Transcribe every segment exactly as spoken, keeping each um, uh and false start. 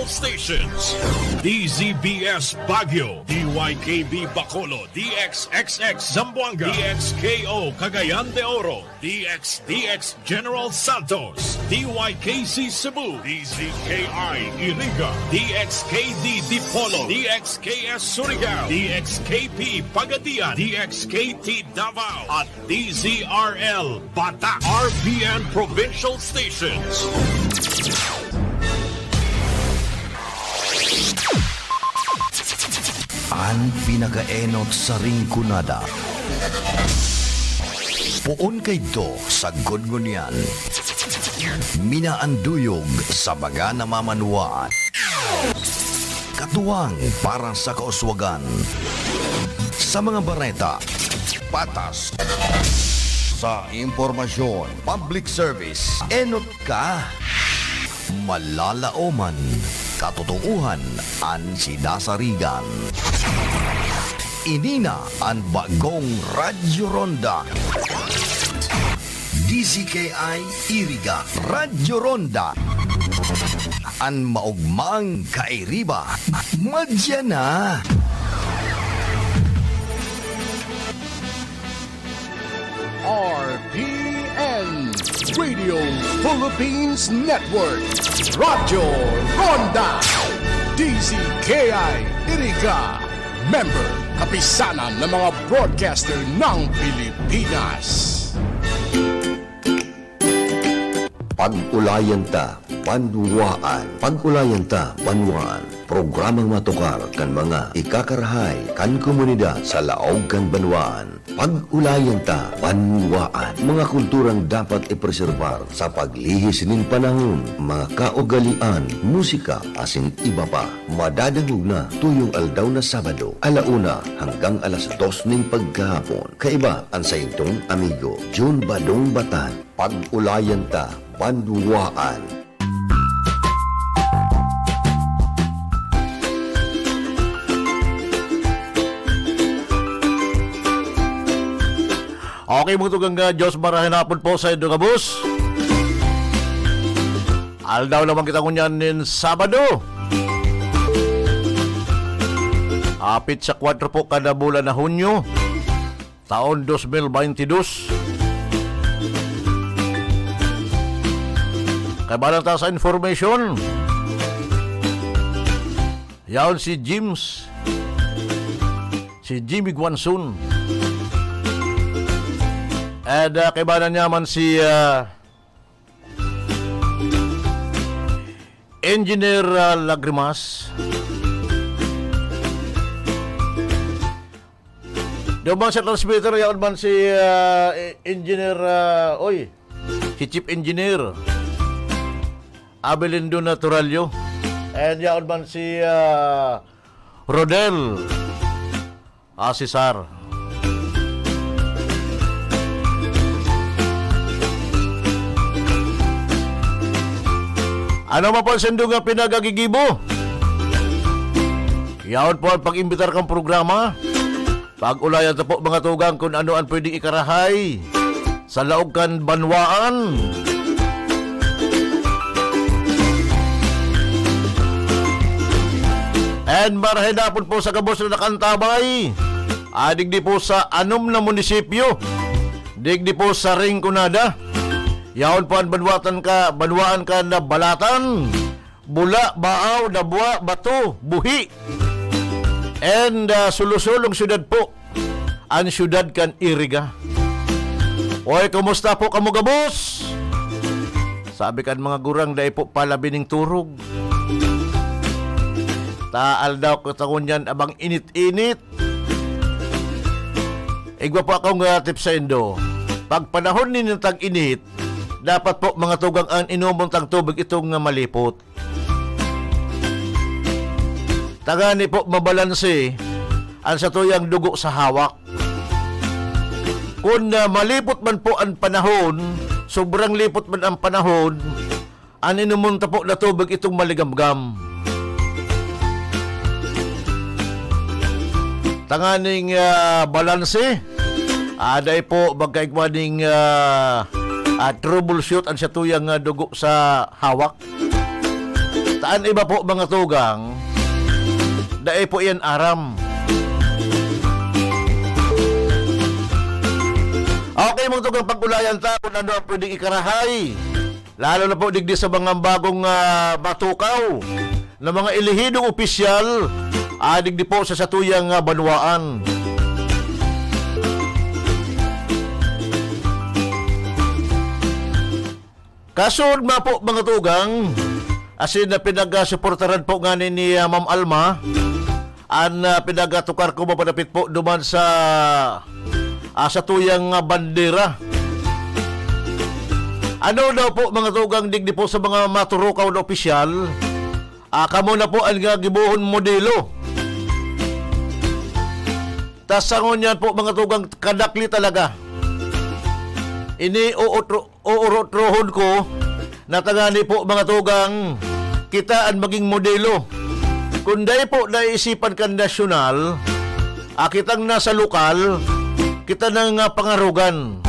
Stations. D Z B S Baguio, D Y K B Bacolod, D X X X Zamboanga, D X K O Cagayan de Oro, D X D X General Santos, D Y K C Cebu, D Z K I Iriga, D X K D Dipolog, D X K S Surigao, D X K P Pagadian, D X K T Davao, at D Z R L Bata, R B N Provincial Stations. An pinakaenot sa Rinconada. Poon kaidto sa gud ngunyan. Minaanduyog sa mga namamanwaan. Katuwang para sa kauswagan. Sa mga bareta, patas. Sa impormasyon, public service, enot ka. Malalaoman, katotoohan an sinasarigan. Ini na an bagong Radyo Ronda. D Z K I Iriga, Radyo Ronda. An maogmang kairiba, madya na. R P N, Radio Philippines Network, Radyo Ronda, D Z K I Iriga, member, Kapisanan ng mga Broadcaster ng Pilipinas. Pag-ulayan ta, banwaan. Pag-ulayan ta, banwaan. Programang matukar kan mga ikakarahay kan komunidad sa laog kan banwaan. Pag-ulayan ta, banwaan. Mga kulturang dapat ipreserbar sa paglihis nin panahon, mga kaugalian, musika, asin iba pa. Madadangog na tuyong aldaw na Sabado, ala una hanggang alas dos nin pagkahapon. Kaiba an saindong amigo, Jun Badong Batag. Pag-ulayan ta, banwaan. Okay, mga tugang, ah, Diyos marahay na hapon po sa indo gabos. Aldaw naman kita ngunyan nin Sabado. Apit sa kwatro po kada bulan na Hunyo. Taon dos mil baynte dos. Kaibanan ta sa information. Yaon si James, si Jimmy Guanzon. And, ah, kaibanan niya man si, ah, Engineer, ah, Lagrimas. Duman sa transmitter, yaon man si, ah, e-, Engineer, ah, oy, si Chief Engineer Abelindo Naturalio. And yaon man si, ah, Rodel, ah, Cesar. Ano man po ang sindong nga pinagagigibo? Yaon po ang pag-imbitar kang programa. Pag-ulayan ta po, mga tugang, kung ano ang pwedeng ikarahay sa laog kan banwaan. And marahay na po sa gabos na nakantabay. Ah, digdi po sa anom na munisipyo. Digdi po sa Rinconada. Yaon po ang banwatan ka, banwaan ka na Balatan. Bula, Baaw, Dabua, Bato, Buhi, and, ah, Sulusulong syudad po, an syudad kan Iriga. Oy, kumusta po kamo gabos? Sabi kan mga gurang, dai po palabi ning turog. Taal daw katangon yan, abang init-init. Igwa po akong, ah, tip sa indo. Pag panahon nin tag-init, dapat po, mga tugang, an inomon tang tubig itong, ah, malipot. Tangani po mabalanse an satuyang dugo sa hawak. Kun, ah, malipot man po an panahon, sobrang lipot man an panahon, an inomon ta po na tubig itong maligamgam. Tanganing, ah, balanse, ah, dai po magkaigwa ning, ah, ah, troubleshoot an satuyang, ah, dugo sa hawak. Ta an iba po, mga tugang, dai po iyan aram. Okay, mga tugang, pag-ulayan ta kung ano ang pwedeng ikarahay. Lalo na po digdi sa mga bagong, ah, matukaw na mga elehidong opisyal, ah, digdi po sa satuyang, ah, banwaan. Kasunod man po, mga tugang, asin na pinagsuportaran po ngani ni, ah, Ma'am Alma, an, ah, pinagatukar ko mapadapit po duman sa, ah, satuyang, ah, bandera. Ano daw po, mga tugang, digdi po sa mga maturukaw na opisyal, ah, kamo na po an, ah, gibohon modelo. Tas sa ngunyan po, mga tugang, kadakli talaga. Ini uutro-, uurotrohon ko na tangani po, mga tugang, kita an maging modelo. Kung dai po naisipan kan nasyonal, ah, kitang nasa lokal, kita nang, ah, pangarogan.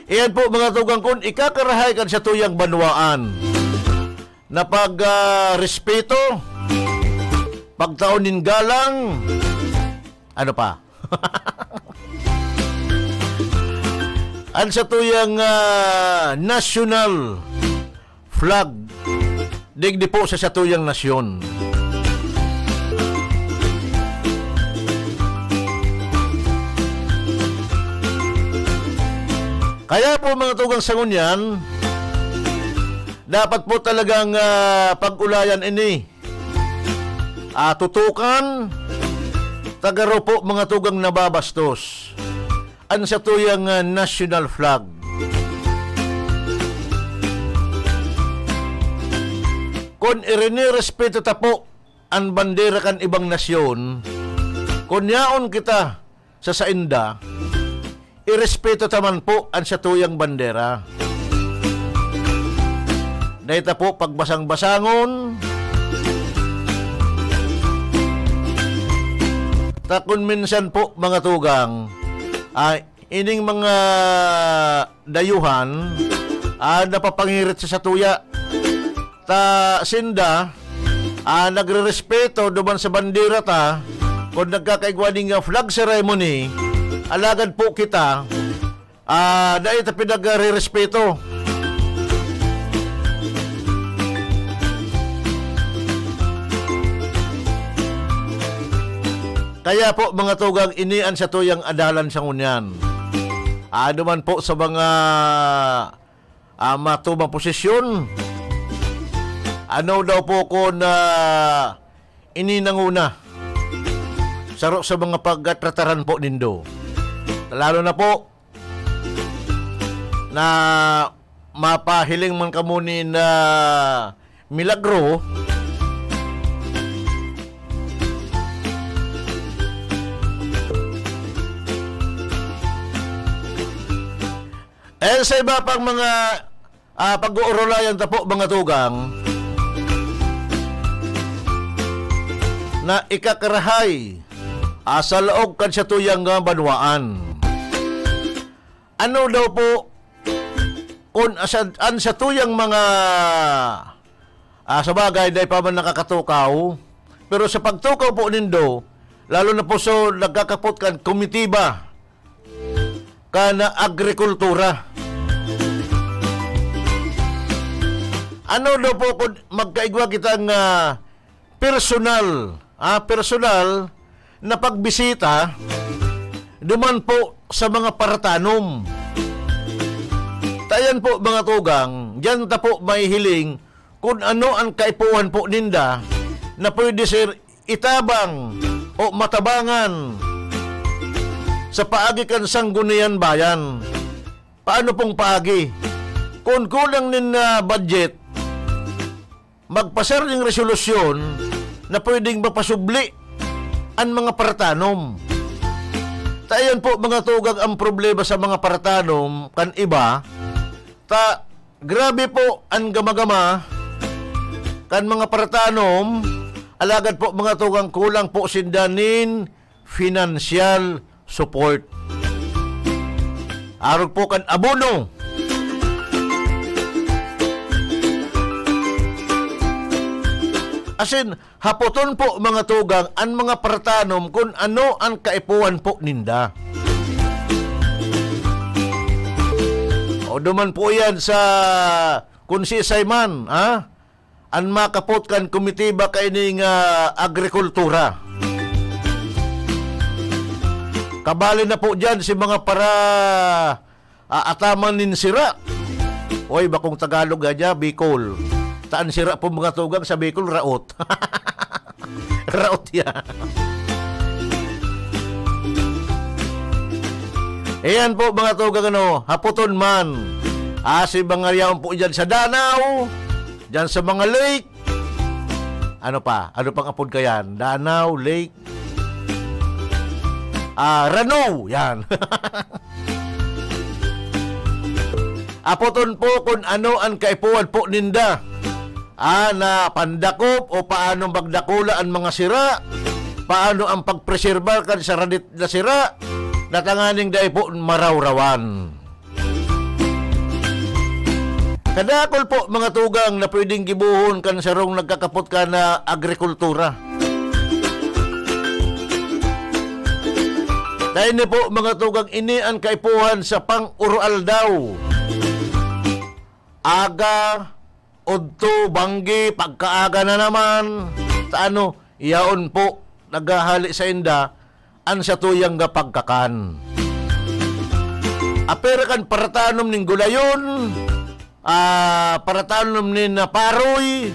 Iyan po, mga tugang, kun ikakarahay kan satuyang banwaan na pag, ah, respeto, pagtao nin galang, ano pa? An satuyang, ah, national flag, digdi po sa satuyang nasyon. Kaya po, mga tugang, sa ngunyan, dapat po talagang, ah, pag-ulayan ini. Ah, tutukan, ta garo po, mga tugang, nababastos an satuyang, ah, national flag. Kun irinirespeto ta po an bandera kan ibang nasyon, kun yaon kita sa sainda, irespeto ta man po an satuyang bandera. Dai ta po pagbasang-basangon. Ta kun minsan po, mga tugang, ay, ining mga dayuhan, ah, napapangirit sa satuya. Ta sinda, ah, nagrerespeto duman sa bandera ta, kun nagkakaigwa ning, ah, flag ceremony, alagad po kita, ah, dai ta pinagrerespeto. Kaya po, mga tugang, ini an satuyang adalan sa ngunyan. Ano man po sa mga, ah, matumang posisyon, ano daw po kun, ah, ini nanguna? Saro sa mga pagkatrataran po nindo. Lalo na po na mapahiling man kamo nin milagro. Eh, sa iba pang mga, ah, pag-uurulayan ta po, mga tugang, na ikakarahay, ah, sa laog kan satuyang, ah, banwaan. Ano daw po kun asa-, an satuyang mga, ah, sa bagay, dai pa man nakakatukaw, pero sa pagtukaw po nindo, lalo na po so nagkakapot kan komitiba kan agrikultura. Ano daw po kun magkaigwa kitang, ah, personal, ah, personal na pagbisita duman po sa mga paratanom. Ta iyan po, mga tugang, diyan ta po mahihiling kun ano an kaipuhan po ninda na pwede ser itabang o matabangan sa paagi kan Sangguniang Bayan. Paano pong paagi? Kun kulang nin, ah, budget, magpasar nin resolusyon na pwedeng mapasubli an mga paratanom. Ta iyan po, mga tugang, ang problema sa mga paratanom kan iba, ta grabe po an gama-gama kan mga paratanom, alagad po, mga tugang, kulang po sinda nin financial support. Arog po kan abono. Asin, hapoton po, mga tugang, an mga paratanom kun ano an kaipuhan po ninda. O duman po yan sa kun siisay man, ha? An makapot kan komitiba kaini nga agrikultura. Kabali na po diyan si mga para, ah, ataman nin sira. Oy, bakong Tagalog, adya, Bicol. Ta an sira po, mga tugang, sa Bicol, raot. Raot ya. Ayan po, mga tugang, ano, hapoton man. Ah, si mga yaon po dyan sa Danao, dyan sa mga lake. Ano pa? Ano pang apod kayan? Danao, lake. Ah, Rano, yan. Apoton po kun ano an kaipuhan po ninda. Ah, na pandakop o paano magdakula an mga sira, paano ang pagpreserbar kan saradit na sira, na tanganing dai po marawrawan. Kadakul po, mga tugang, na pwedeng gibohon kan sarong nagkakapot kan agrikultura. Dai ni po, mga tugang, ini an kaipuhan sa pang-uroaldaw. Aga, udto, banggi, pagkaaga na naman. Sa ano, yaon po, naghahali sa inda, an satuyang nga pagkakan. Apera kan paratanom nin gulayon, ah, paratanom nin, ah, paroy.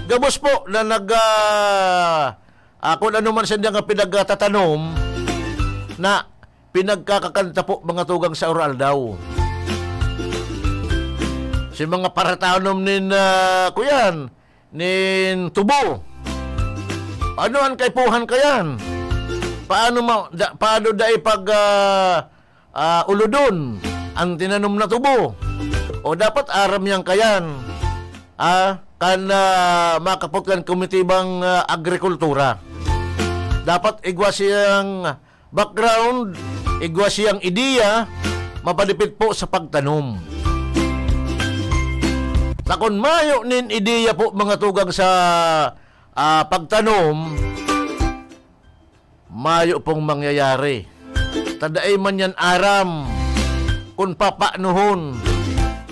Gabos po na nag, ah, ah, kun ano man sinda nga pinagtatanom na pinagkakakanta po, mga tugang, sa uroaldaw. Si mga paratanom nin, ah, kuyan, nin tubo. Ano an kaipuhan kayan? Paano ma-, da-, paano dai pag, ah, ah, ulodon an tinanom na tubo? O dapat aram yan kayan, ah, kan, ah, makapot kan komitibang, ah, agrikultura. Dapat igwa siyang background, igwa siyang ideya, mapadipit po sa pagtanom. Ta kun mayo nin ideya po, mga tugang, sa, ah, pagtanom, mayo pong mangyayari. Ta dai man yan aram kun papaanohon.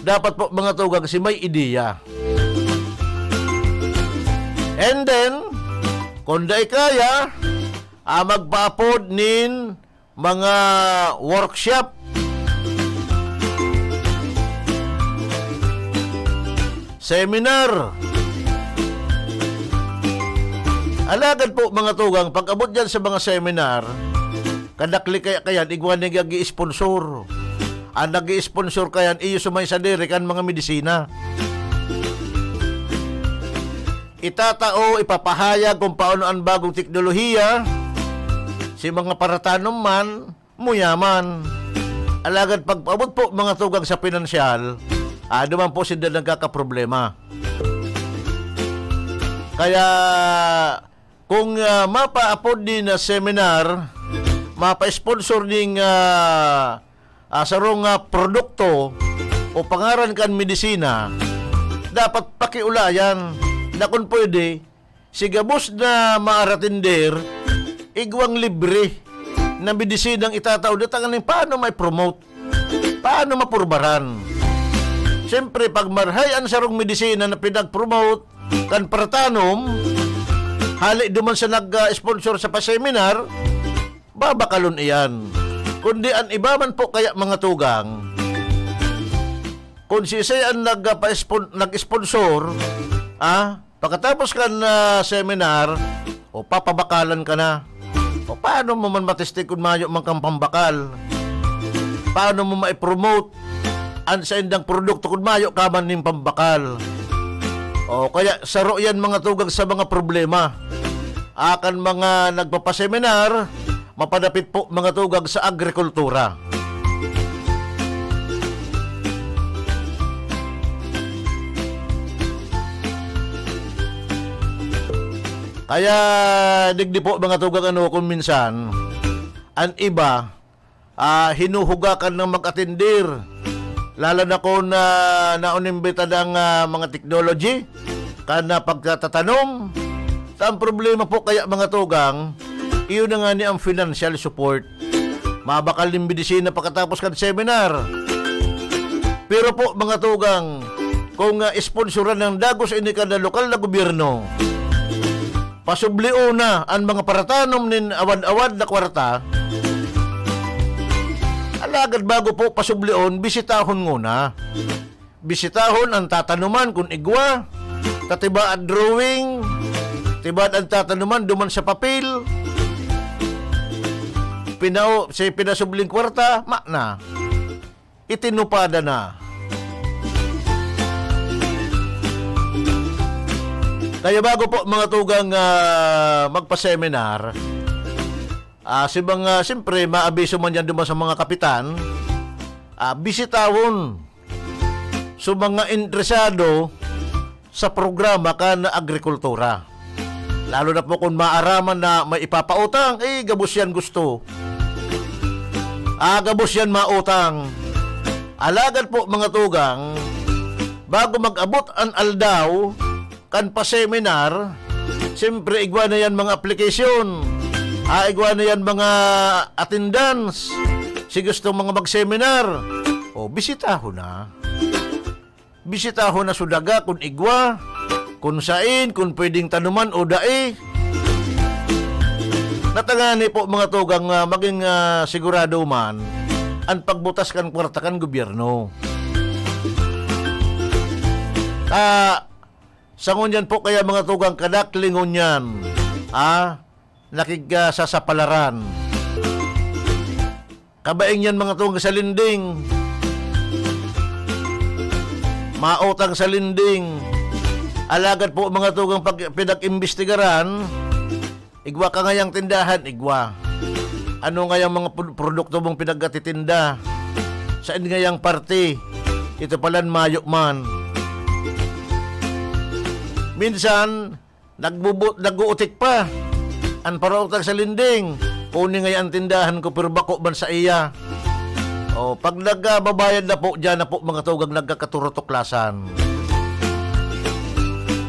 Dapat po, mga tugang, si may ideya. And then, kung dai kaya, ah, magpaapod nin mga workshop, seminar. Alagad po, mga tugang, pag-abot diyan sa mga seminar, kadakli kaya kayan, igwa na nag-i-sponsor. Ang nag-i-sponsor kayan, iyo sumay sadiri kan mga medisina. Itatao, ipapahayag kung paano ang bagong teknolohiya, si mga paratanom man, muyaman. Alagad pagpaabot po, mga tugang, sa pinansyal, ah, duman po sinda nagkakaproblema. Kaya, kung, ah, mapaapod nin, ah, seminar, mapa-sponsor nin, ah, ah, sarong, ah, produkto o pangaran kan medisina, dapat pakiulayan na kung pwede, si gabos na maaratender, igwang libre na medisinang itatao na tanganing paano ma-promote, paano mapurbaran. Siyempre, pag marahay an sarong medisina na pinag-promote kan paratanom, hali duman sa nag-sponsor sa pa-seminar, babakalon iyan. Kundi an iba man po kaya, mga tugang, kung siisay an nagpa-spon-, nag-sponsor, ah, pagkatapos kan, ah, seminar, o papabakalan ka na. O paano mo man matistig kung mayo man kang pambakal? Paano mo mai-promote an saindang produkto kung mayo ka man nin pambakal? O kaya saro yan, mga tugang, sa mga problema akan mga nagpapaseminar, mapadapit po, mga tugang, sa agrikultura. Kaya digdi po, mga tugang, ano, kung minsan, an iba, ah, hinuhugakan na mag-atendir. Lalo na kun, ah, naonimbita ang, ah, mga technology, kan, ah, pagtatanom. Ta ang problema po kaya, mga tugang, iyon na nga ni ang financial support. Mabakal nin medisina pagkatapos kan seminar. Pero po, mga tugang, kung, ah, sponsoran ng dagos ini kan lokal na gobyerno, pasublion na an mga paratanom nin awad-awad na kwarta. Alagad bago po pasublion, bisitahon nguna. Bisitahon an tatanuman kun igwa. Ta tibaad drawing, tibaad an tatanuman duman sa papel. Pinao-, si pinasubling kwarta, ma na. Itinupada na. Kaya bago po, mga tugang, ah, magpa-seminar, ah, si mga, siyempre, maabiso man yan duman sa mga kapitan, ah, bisitahon sa mga interesado sa programa kan agrikultura. Lalo na po kung maaraman na may ipapautang, eh, gabos yan gusto. Ah, gabos yan mautang. Alagad po, mga tugang, bago mag-abot an aldaw kan pa-seminar, siyempre, igwa na yan mga application. Ah, igwa na yan mga attendance. Si gustong mga mag-seminar, o, bisitahon na. Bisitahon na so daga kun igwa, kun sain, kun pwedeng tanuman o dai. Tangani po, mga tugang, ah, maging, ah, sigurado man an pagbutas kan kwarta kan gobyerno. Ah, sa ngunyan po kaya, mga tugang, kadaklingon yan, ah, nakig-, ah, sasapalaran. Kabaing yan, mga tugang, sa lending. Mautang sa lending. Alagad po, mga tugang, pag pinag-imbestigaran, igwa ka ngayang tindahan, igwa. Ano ngayang mga pro-, produkto mong pinagkatitinda? Saan ngayang parte? Ito palan mayo man. Minsan, nagbubu-, nag-uutik pa. An parautang sa lending, kuning ngayang tindahan ko, pero bako man sa iya. O, pag nagbabayad na po, diyan na po, mga tugang, nagkakaturotoklasan.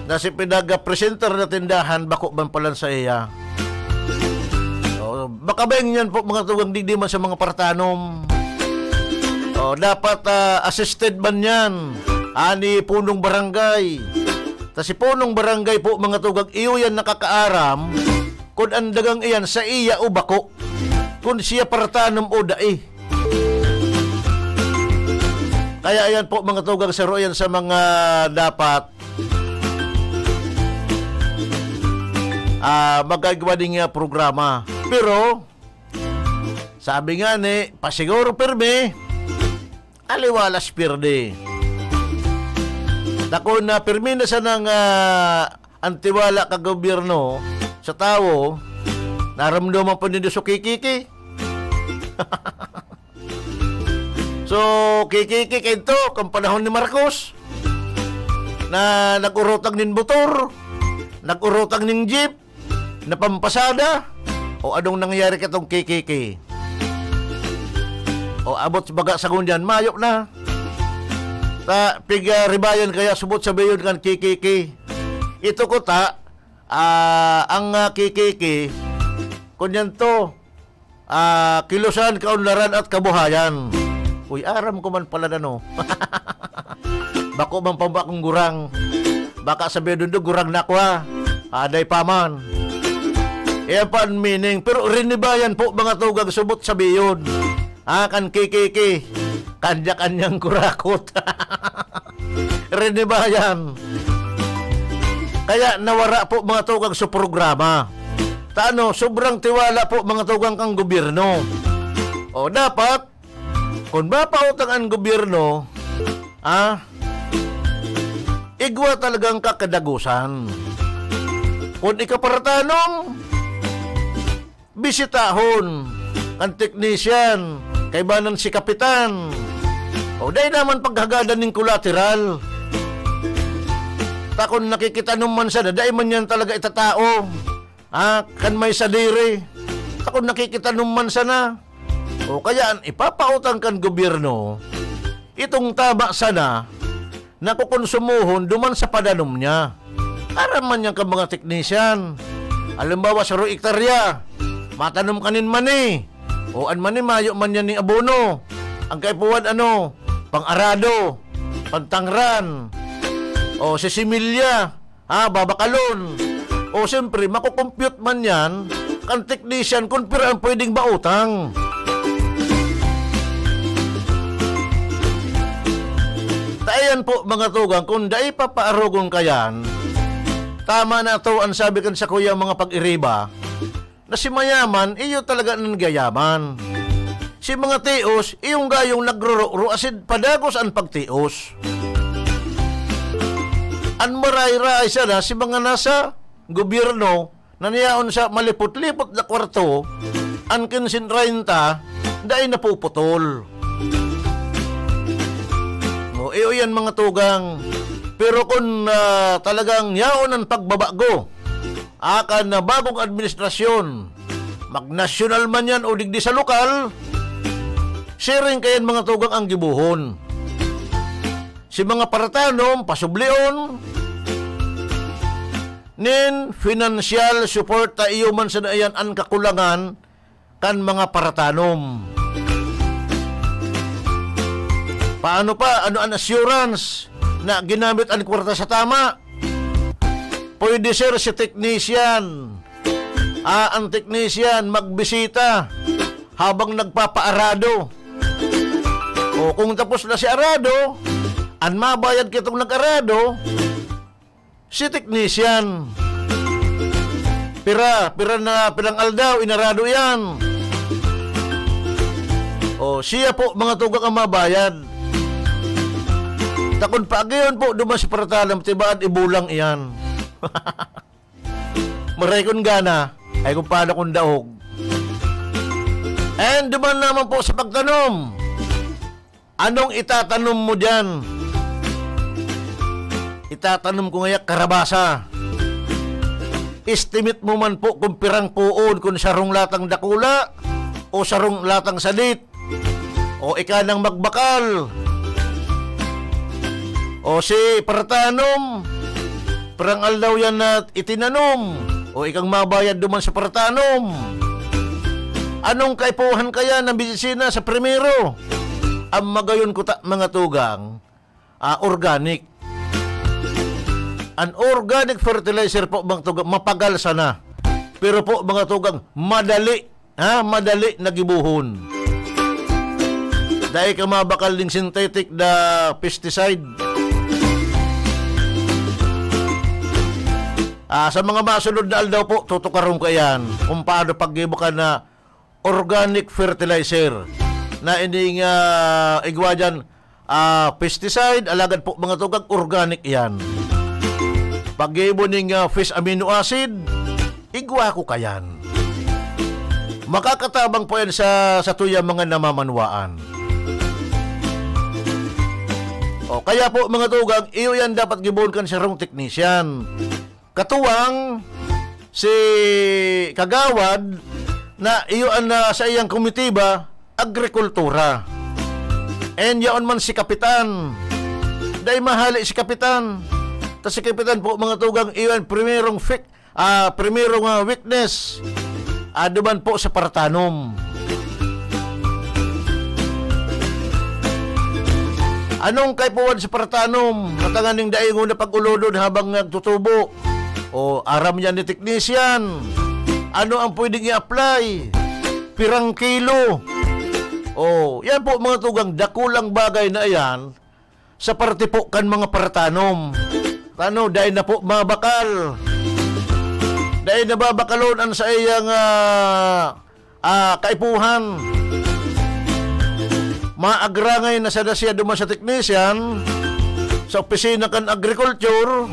Na si pinag-presenter na tindahan, bako man palan sa iya. O, baka ba yan po, mga tugang, digdi man sa mga paratanom? O, dapat, ah, assisted man yan, ani punong barangay. Ta si punong barangay po, mga tugang, iyo yan nakakaaram kun an dagang iyan sa iya o bako, kun siya paratanom o dai. Kaya ayan po, mga tugang, saro yan sa mga dapat, ah, magagawa ning, ah, programa. Pero, sabi nga ni, pasiguro pirmi, aliwalas pirdi. Dakon na pirmi na sanang, ah, an tiwala ka gobyerno sa tawo, naramdaman pa nindo sa kikiki. So, kikiki kaidto, kan panahon ni Marcos, na nag-urutang nin motor, nag-urutang nin jeep, na pampasada, o anong nangyari katong kikiki? O abot baga sa ngunyan, mayo na. Ta, piga ribayan kaya subot sa beyon kan kikiki. Ito ko ta, ah, ang, ah, kikiki, kunyan to, ah, kilusan, kaunlaran at kabuhayan. Uy, aram ko man pala na, no? Bako man pa ba akong gurang? Baka sabi dundo, gurang na ako, ha? Aday pa man. Iyan pa ang meaning. Pero rinibayan po, mga tugang, subot sa biyon. Ah, kan kikiki. Kanya-kanyang kurakot. Rinibayan. Kaya nawara po, mga tugang, sa programa. Ta ano, sobrang tiwala po, mga tugang, kang gobyerno. O, dapat, kun mapautang an gobyerno, ah, igwa talagang kakadagosan. Kun ikaparatanom, bisitahon kan technician, kaibanan si kapitan. O, dai naman paghagadan nin collateral. Ta kun nakikitanom man sana, dai man yan talaga itatao. Ah, kan may sadiri. Ta kun nakikitanom man sana, O kaya an ipapautang kan gobyerno, itong tama sana na kukonsumohon duman sa padanom niya. Aram man yan kan mga teknisyan. Halimbawa, sarong ektarya, matanom ka nin mani. O an mani, mayo man yan nin abono. Ang kaipuhan, ano, pang-arado, pantangran, o sisimilya, ha, babakalon. O siyempre, makukompute man yan kan teknisyan kung pira ang pwedeng mautang. Ta iyan po, mga tugang, kung dai papaarogon ka yan, tama na to ang sabi kan sakuyang mga pag-iriba, na si mayaman, iyo talaga an nagyayaman. Si mga tios, iyong gayong nagrororo asin padagos an pagtios. An maray-ray sana si mga nasa gobyerno na niyaon sa malipot-lipot na kwarto, an kinse treinta, dai napuputol. O, iyo yan, mga tugang. Pero kun, ah, talagang yaon an pagbabago, akan na bagong administrasyon, magnasyonal man yan o digdi sa lokal, siring kayan, mga tugang, ang gibohon. Si mga paratanom, pasublion nin financial support ta iyo man sana iyan an kakulangan kan mga paratanom. Paano pa? Ano an assurance na ginamit an kwarta sa tama? Pwede, sir, si technician, ah, ang technician magbisita habang nagpapaarado. O kung tapos na si arado, an mabayad kitong nag-arado, si technician. Pira, pira na, pirang aldaw, inarado yan. O, siya po, mga tugang, ang mabayad. Takon pa, gayon po, duman si Pratana, tibaad, ibulang iyan. Maray kung gana, ay kung paano kung daog. And duman naman po sa pagtanom. Anong itatanom mo diyan? Itatanom ko ngaya karabasa. Estimate mo man po kung pirang puon, kung sarong latang dakula o sarong latang sadit. O ika nang magbakal. O si paratanom, pirang aldaw yan na itinanom. O ikang mabayad duman sa paratanom. Anong kaipuhan kaya ng medisina sa primero? Ang magayon kuta, mga tugang, ah, organic. An organic fertilizer po, mga tugang, mapagal sana. Pero po, mga tugang, madali, ha, madali na gibohon. Dai ka mabakal ning synthetic na pesticide. Ah, sa mga masunod na aldaw po, tutukaron ko iyan kung paano paggibo kan organic fertilizer na ining, ah, igwa diyan, ah, pesticide, alagad po, mga tugang, organic iyan. Paggibo ning, ah, fish amino acid, igwa ko kayan. Makakatabang po yan sa, sa tuya mga namamanwaan. O, kaya po, mga tugang, iyo yan dapat gibohon kan sarong teknisyan. Katuwang si Kagawad na iyo an, ah, saiyang komitiba, agrikultura. And yaon man si Kapitan. Dai mahali si Kapitan. Ta si Kapitan po, mga tugang, iyo an primerong fik-, ah, primerong, ah, witness. Ado man po sa paratanom. Anong kaipuhan sa paratanom? Matanganing dai nguna pag-ulodon habang nagtutubo. O, aram yan ni teknisyan. Ano ang pwedeng i-apply? Pirang kilo? O, yan po, mga tugang, dakulang bagay na yan sa parte po kan mga paratanom. Ano, dai na po mabakal. Dai na babakalon an saiyang, ah, ah, kaipuhan. Maagrangay na sana siya duman sa teknisyan, sa opisina kan agriculture,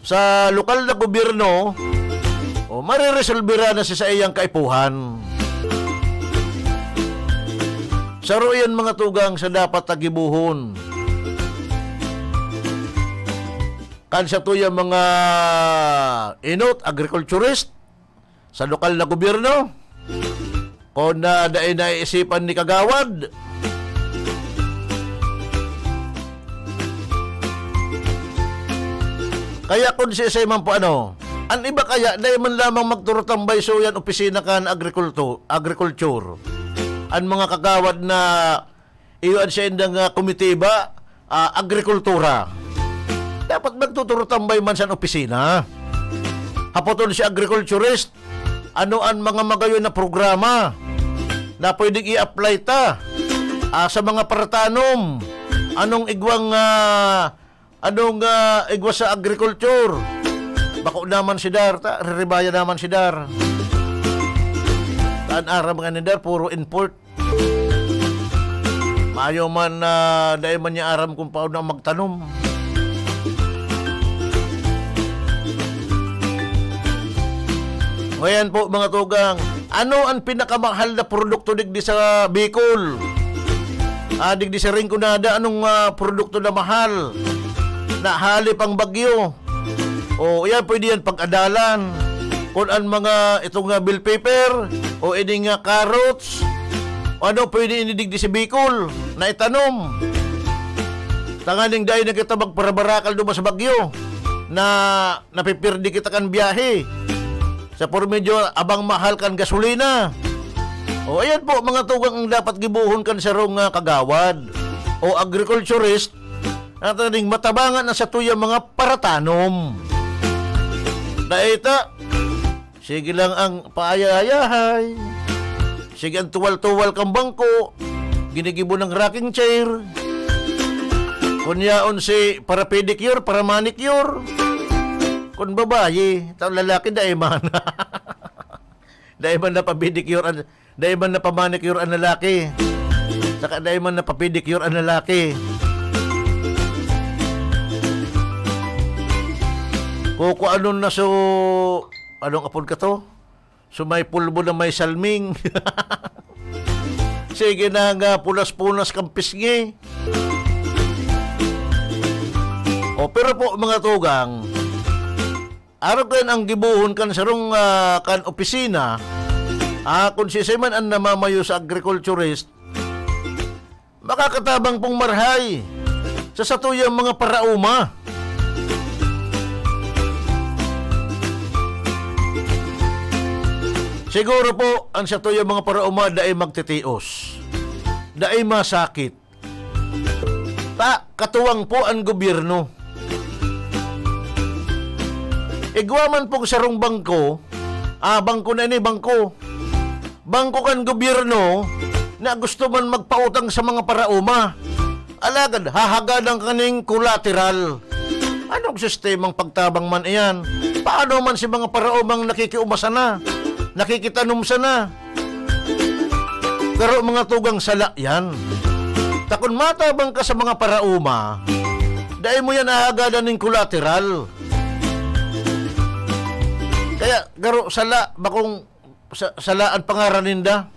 sa lokal na gobyerno, o mareresolbera na si saiyang kaipuhan. Saro iyan, mga tugang, sa dapat tagibuhon. Kan sa tuyang mga inot, agriculturist, sa lokal na gobyerno, Kun, ah, dai naiisipan ni Kagawad. Kaya kun siisay man po ano, an iba kaya dai man lamang magturutambay sa yan opisina kan agrikulto-, agriculture. An mga kagawad na iyo an saindang, ah, komitiba, ah, agrikultura. Dapat magtuturutambay man sa opisina. Hapoton si agriculturist, ano an mga magayon na programa na pwedeng i-apply ta, ah, sa mga paratanom? Anong igwang, ah, anong, ah, igwa sa agriculture? Bako naman si Dar, ta, riribayan naman si Dar. An aram nga ni Dar, puro import. Mayo man na dai man niya aram kung paano magtanom. Ngayon po, mga tugang, ano ang pinakamahal na produkto digdi sa Bicol? Ah, digdi sa Rinconada, anong, ah, produkto na mahal? Na halip ang bagyo. O, yan, pwede yan pag-adalan. Kung ang mga, itong, ah, bell pepper, o ining, ah, carrots, o ano, pwede ini digdi sa Bicol na itanom. Tanganing dai na kita magparabarakal duman sa bagyo na napipirdi kita kan biyahe. Sa por medyo abang mahal kan gasolina. O, ayan po, mga tugang ang dapat gibohon kan sarong, ah, kagawad o agriculturist na tanganing matabangan na sa tuya mga paratanom. Dai ta, sige lang ang paayayahay. Sige ang tuwal-tuwal kang bangko. Ginigibo ng rocking chair. Kun yaon si para pedicure, para manicure. Kun babayi, ta lalaki, dai man. Dai man na pa-pedicure an, dai man na pa-manicure an lalaki. Saka dai man na pa-pedicure an lalaki. Kukuanon na so, anong apod ka to? So may pulbo na may salming. Sige na nga, punas-punas kang pisngi. O, pero po, mga tugang, arog kayan ang gibohon kan sarong, ah, kan opisina, ah, kung siisay man ang namamayo sa agriculturist, makakatabang pong marhay sa satuyang mga paraoma. Siguro po, ang satuyang mga paraoma dai magtitios, dai masakit. Ta, katuwang po an gobyerno. Igwa man pong sarong bangko, ah, bangko na ini, bangko. Bangko kan gobyerno na gusto man magpautang sa mga paraoma. Alagad, hahagadan kaning collateral. Anong sistemang pagtabang man iyan? Paano man si mga paraomang nakikiuma sana? Nakikitanom sana? Pero mga tugang, sala yan. Ta kun matabang ka sa mga paraoma, dai mo yan ahagadan nin collateral. Kaya, garo, sala, bakong sa, sala an pangaran ninda.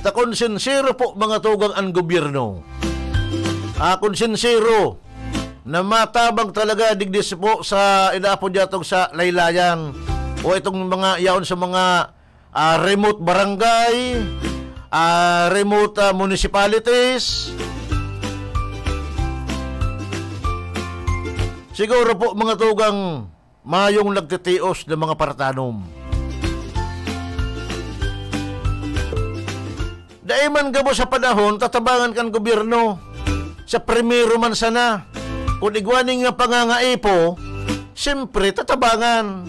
Ta kun sinsero po, mga tugang, an gobyerno, ah, kun sinsero, na matabang talaga digdi po sa inaapod yatong sa laylayan o itong mga yaon sa mga, ah, remote barangay, ah, remote, ah, municipalities. Siguro po, mga tugang, mayong nagtitios na mga paratanom. Dai man gabos sa panahon, tatabangan kan gobyerno. Sa primero man sana, kun igwa nin nga pangangaipo, siyempre, tatabangan.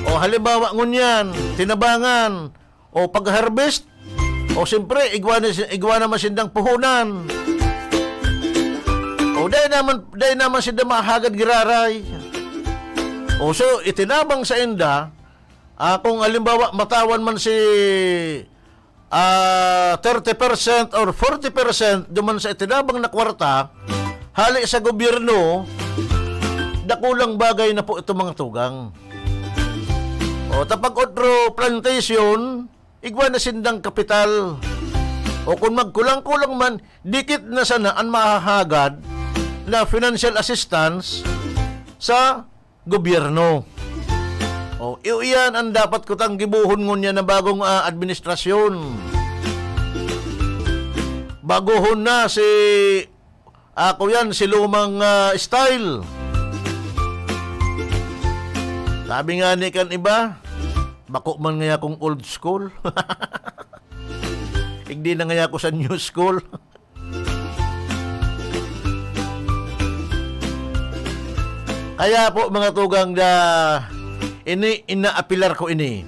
O halimbawa, ngunyan, tinabangan, o pag-harvest, o siyempre, igwa na si-, igwa naman sindang puhunan. O dai naman, dai naman sinda mahagad giraray. O so, itinabang sa inda, ah, kung halimbawa, matawan man si, ah, thirty percent or forty percent duman sa itinabang na kwarta, hali sa gobyerno, dakulang bagay na po ito, mga tugang. O, ta pag otro plantation, igwa na sindang kapital. O kun magkulang-kulang man, dikit na sana an mahahagad na financial assistance sa gobyerno. O, iyo iyan ang dapat kutang gibohon ngunyan na bagong, ah, administrasyon. Baguhon na si, ako yan, si lumang, ah, style. Sabi nga ni kan iba, "Bako man ngaya akong old school." Igdi na ngaya ako sa new school. Kaya po, mga tugang, da, ini, inaapilar ko ini.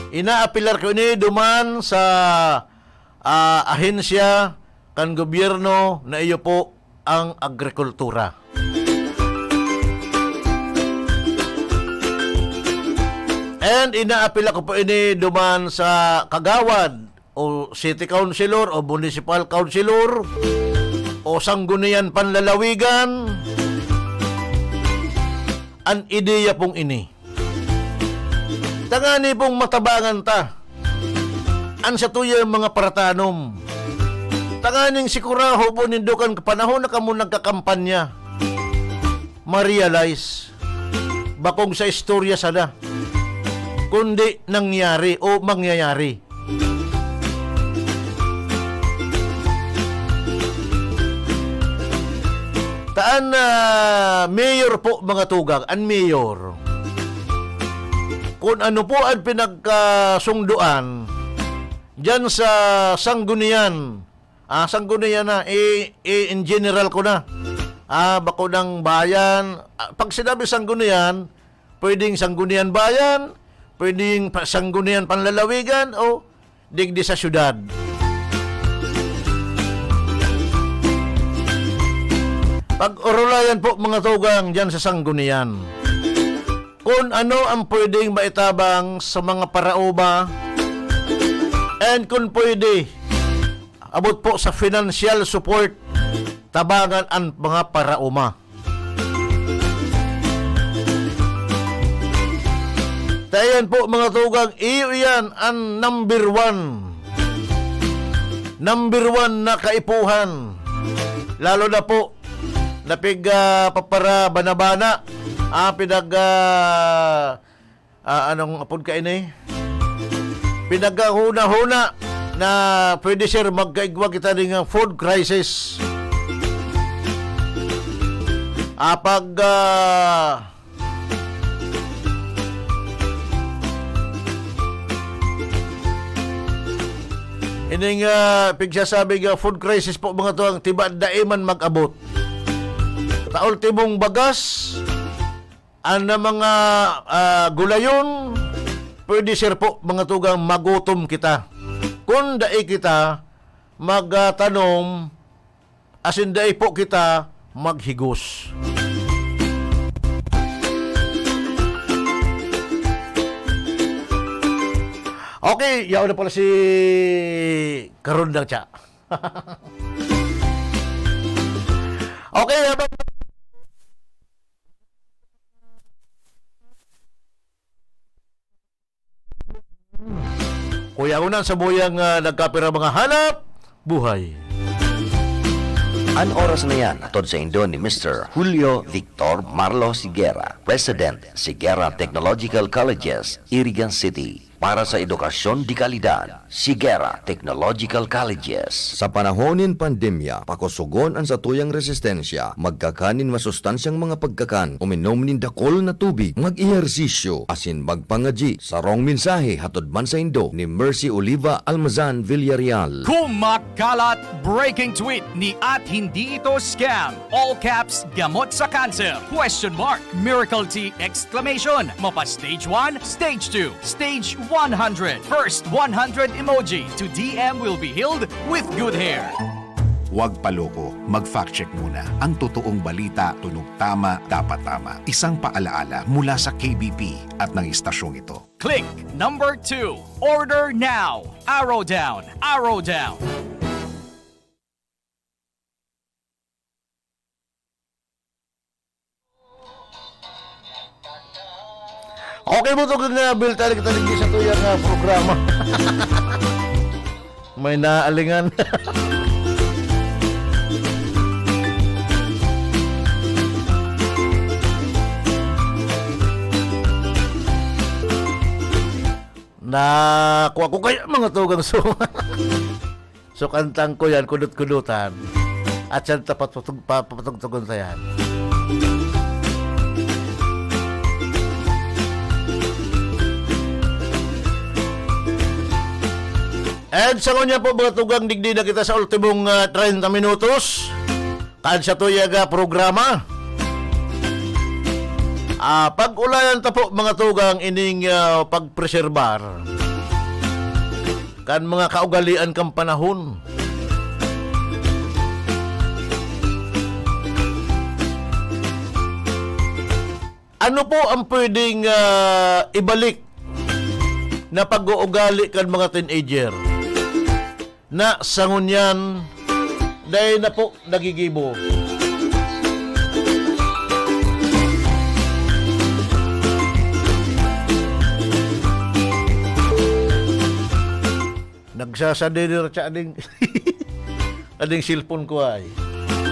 Inaapilar ko ini duman sa, ah, ahensya kan gobyerno na iyo po ang agrikultura. And inaapila ko po ini duman sa kagawad o city councilor o municipal councilor o sanggunian panlalawigan, an ideya pong ini. Tangani pong matabangan ta an satuyang mga paratanom. Tanganing sigurado po nindo kan panahon na kamo nagkakampanya, ma-realize, bakong sa istorya sana, kundi nangyari o mangyayari. Taan na mayor po, mga tugang, an mayor. Kun ano po an pinagkasunduan diyan sa sanggunian, ah, sanggunian na, i-, i-, in general ko na. Ah, bako ng bayan. Ah, pag sinabi sanggunian, pwedeng sanggunian bayan, pwedeng pa-, sanggunian panlalawigan, o digdi sa syudad. Pag-orolayan po, mga tugang, diyan sa sanggunian, kun ano ang pwedeng maitabang sa mga paraoma, and kun pwede, abot po sa financial support, tabangan ang mga paraoma. Tayan po, mga tugang, iyo iyan ang number one. Number one na kaipuhan. Lalo na po, napig, ah, papara bana-bana. Ah, pinag, ah, ah, anong apod ka ini? Pinagkahuna-huna na pwede, sir, magkaigwa kita ning, ah, food crisis. Ah, pag, ah, ining, ah, pigsasabi nga food crisis po, mga tugang, tiba dai man mag-abot. Ta ultimong bagas, an mga, ah, gulayon, pwede, sir po, mga tugang, magutom kita. Kun dai kita magtanom, asin dai po kita maghigos. Okay, yaon na pala si Karundang Cha. Okay, habang Kuya Unan sa Buyang, ah, nagkapira mga hanap buhay. An oras na yan, hatod saindo ni Mister Julio Victor Marlo Sigera, President, Sigera Technological Colleges, Irigan City, para sa edukasyon de kalidad. Sigera Technological Colleges. Sa panahon nin pandemya, pakosogon an satuyang resistensya, magkakan nin masustansyang mga pagkakan, uminom nin dakul na tubig, mag-ehersisyo, asin magpangadyi. Sarong mensahe hatod man saindo ni Mercy Oliva Almazan Villarreal. Kumakalat breaking tweet ni at hindi ito scam. All caps, gamot sa cancer, question mark, miracle tea, exclamation. Mapa stage one, stage two, stage one hundred. First one hundred emoji to D M will be healed with good hair. Huwag paloko, mag-fact check muna. Ang totoong balita, tunog tama, dapat tama. Isang paalaala mula sa K B P at ng istasyong ito. Click number two. Order now. Arrow down, arrow down. Okay, mga tugang, ah, Bill, tali kita digdi sa tuyang, ah, programa. May naalingan. Naku, ako kaya mga tugang so. So, kantang ko yan, kudot-kudutan. At siya tapatutug-, pa-, papatugtugon sa yan. And sa ngunyan po, mga tugang, digdi na kita sa ultimong, ah, treinta minutos. Kan sa tuyag, ah, programa. Ah, pag-ulayan ta po, mga tugang, ining, ah, pagpreserbar kan mga kaugalian kan panahon. Ano po ang pwedeng, ah, ibalik na pag-uugali kan mga teenager na sa ngunyan, dai na po nagigibo? Nagsasadiri sa ading, ading cellphone ko ay.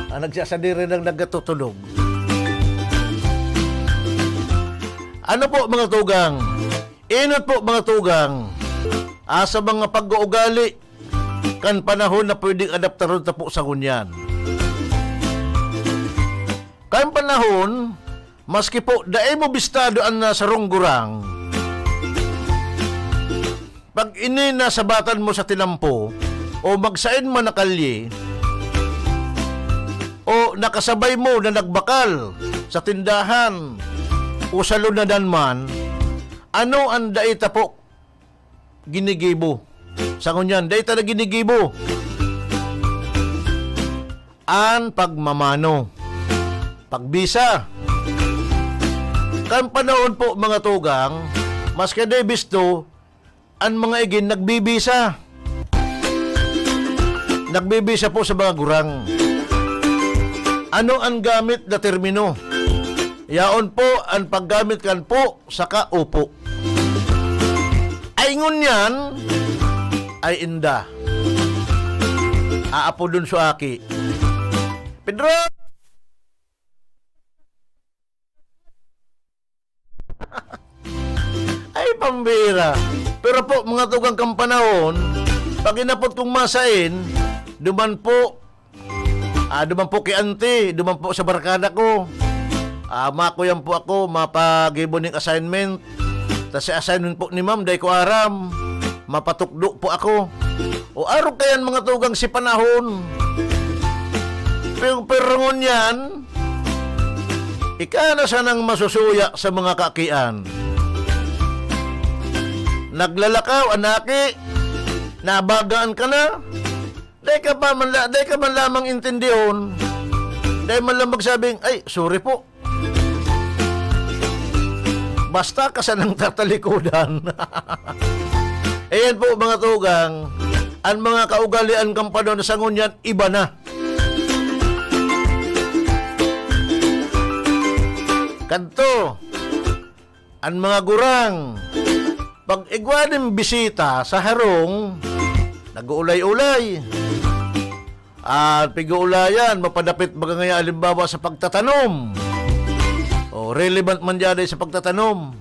Ah, nagsasadiri nang nagkatutunog. Ano po, mga tugang? Inot po, mga tugang. Ah, sa mga pag-uugali kan panahon na pwedeng adaptaron ta po sa ngunyan. Kan panahon, maski po dai mo bistado an, ah, sarong gurang, pag ini nasabatan mo sa tinampo o magsain man na kalye, o nakasabay mo na nagbakal sa tindahan o sa lunadan man, ano an dai ta po ginigibo? Sa ngunyan, dai ta na ginigibo an pagmamano, pagbisa. Kan panahon po, mga tugang, maski dai bisto, an mga igin nagbibisa. Nagbibisa po sa mga gurang. Ano an gamit na termino? Yaon po an paggamit kan po saka opo. Ay ngunyan, ay inda. Aapodon so aki. Pedro! Ay, pambira. Pero po, mga tugang kan panahon, pag inapot kong masain, duman po, ah, duman po ki auntie, duman po sa barkada ko. Ah, makuyan po ako, mapagibo ning assignment. Tas si assignment po ni ma'am, dai ko aram. Mapatukdo po ako. O arog kayan, mga tugang, si panahon. Pero, pero ngunyan, ika na sanang masusuya sa mga kakian. Naglalakaw, an aki, nabagaan ka na. Dai ka pa man la-, dai ka man lamang intindihon. Dai man lang magsabing, "Ay, sorry po." Basta ka sanang tatalikodan. Ayan po, mga tugang, an mga kaugalian kan panahon sa ngunyan, iba na. Kadto, an mga gurang, pag igwa nin bisita sa harong, nag-uulay-ulay. An pig-uulayan, mapadapit baga ngaya, halimbawa, sa pagtatanom. O, relevant man diyan sa pagtatanom.